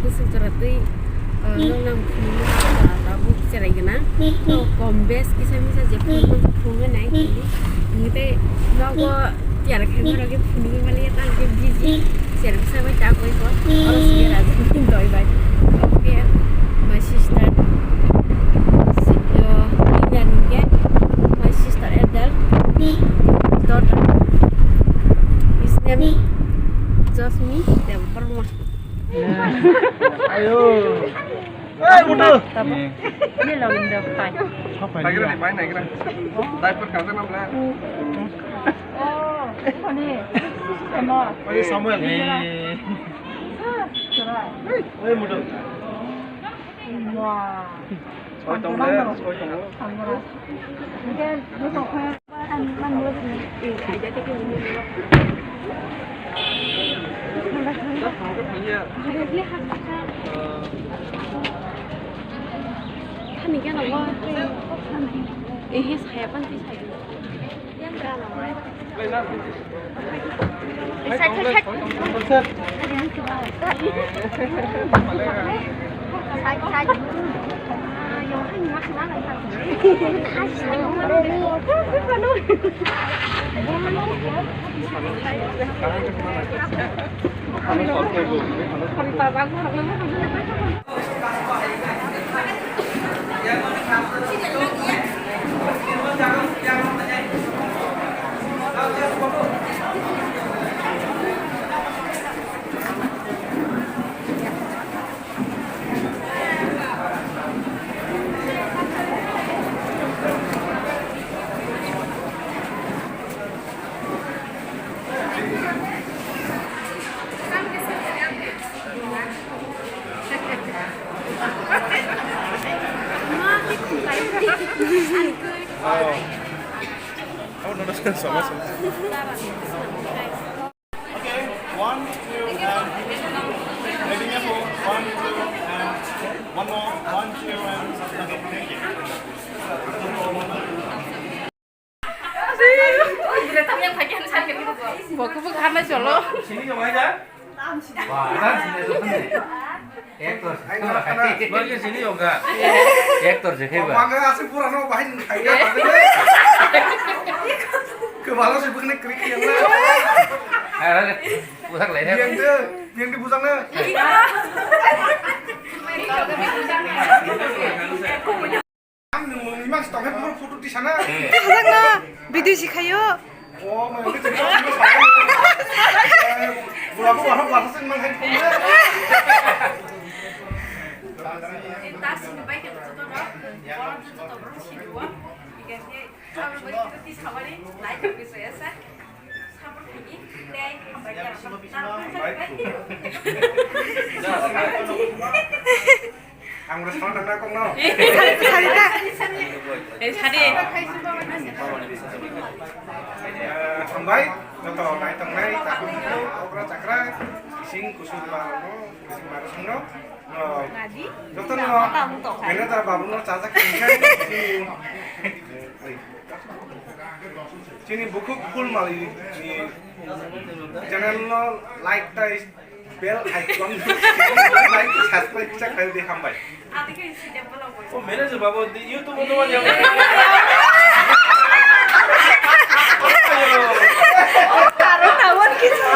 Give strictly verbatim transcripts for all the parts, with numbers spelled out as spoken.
Suk jora twi, uh, nung nang phunuknai tabuk cherai gwnang. To kom bes kisa misa je phunukmani phunuknai tei nogo tiyar khaima rok phunuknai mani tang je busy. Cherai kisa bai ta koi ko. Oro sike rajani doi bai. Okay, my sister, uh, Indian, my sister elder daughter. His name Jasmine Debbarma. Ayo. Eh, muda. Ini lo window five. Nagira ni, main nagira. Diaper kau kenapa lah? Oh, ini. Sama. Ini Samuel. Eh. Cerai. Eh, muda. Wah. Soi tong le, soi tong le. Samuel. Mungkin dia kau Oh. Oh, no, no, no, no, no. Okay, one, two, and ready, Nyapo. One, two, and one more. One, two, and okay, thank you. Bo khe bo kha na cholo. Sini ka mai da? Ba, na sini ka mai. Actor. Bagi sini yoga. Actor je kheba. Mangga asli pura no bahai khai ya. Kebalo sih bukan krik yang na. Ada, ada. Pusat lah ya. Yang dia, yang di pusat na. Ang nwng nwng imang si tongkhe phuru photo tisana. Tei hajak na, video si khayo. O, mai nwng tei tongkhe sa. Bula ko wahok wahok sen mang hai phone. Ta sini bai khe joto rok, borom joto borom sini o. Hingkhe ang bai khe tisa mani nai thok kisa ya sa. Sampai kini, tei hambai ya. Ang udah salah nang nakong no. Sari, sari ta. Eh, sari. Eh, hambai, joto nai tongnai, takhu bukhu, okra chakra, bising kusur ba no, bising ba sung no, no. Joto no, manager babu no chajak kini. Chini bukhuk Phulmali ni channel no like tai bell icon like subscribe kisa khai di hambai. O manager babu di YouTube no wajah. Karo tawon kisa.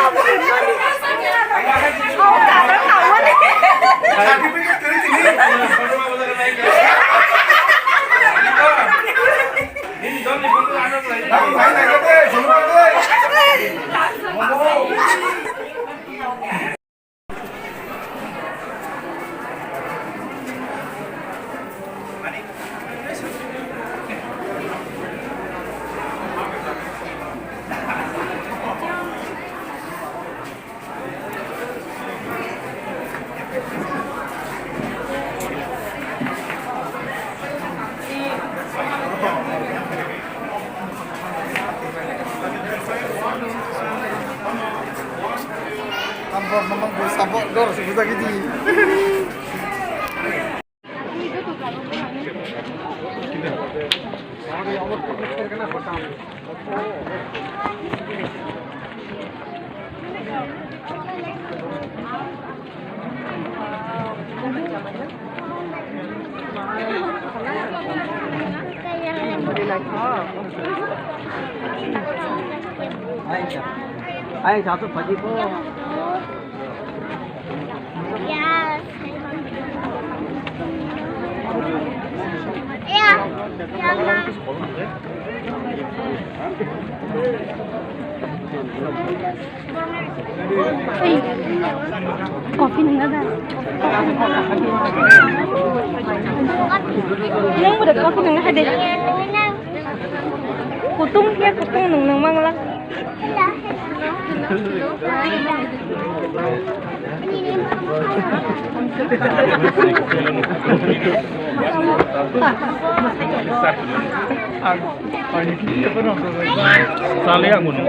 O karo tawon. Certificate kiri tini. Tambor namang bui sabok dor si bujak gidi. Ayang satu pagi po. Ei, coffee nungna da. Nang bo da coffee nungna hai de. Kutung ya kutung nung nang mangla. Ang Sale ang gunung.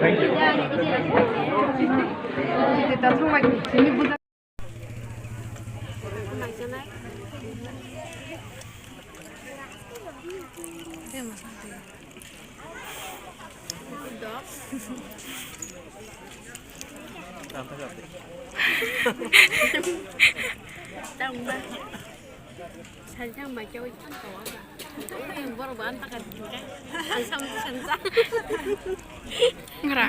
Thank you. Tang ba. Saljang mai kau ikan kau apa? Yang baru ban tak ada. Asam tu sansa. Ngera.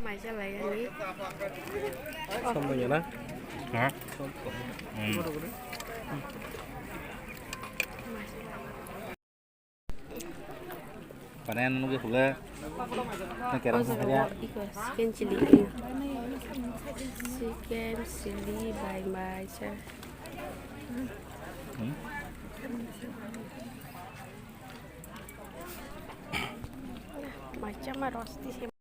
Mai jalai ani. Samanya na? Ha? Hmm. Pane nunggu hule. Nang kerang. Oh, hanya. Iko chicken chili. Chicken chili by mai cha. Hmm? Mai cha ma rosti.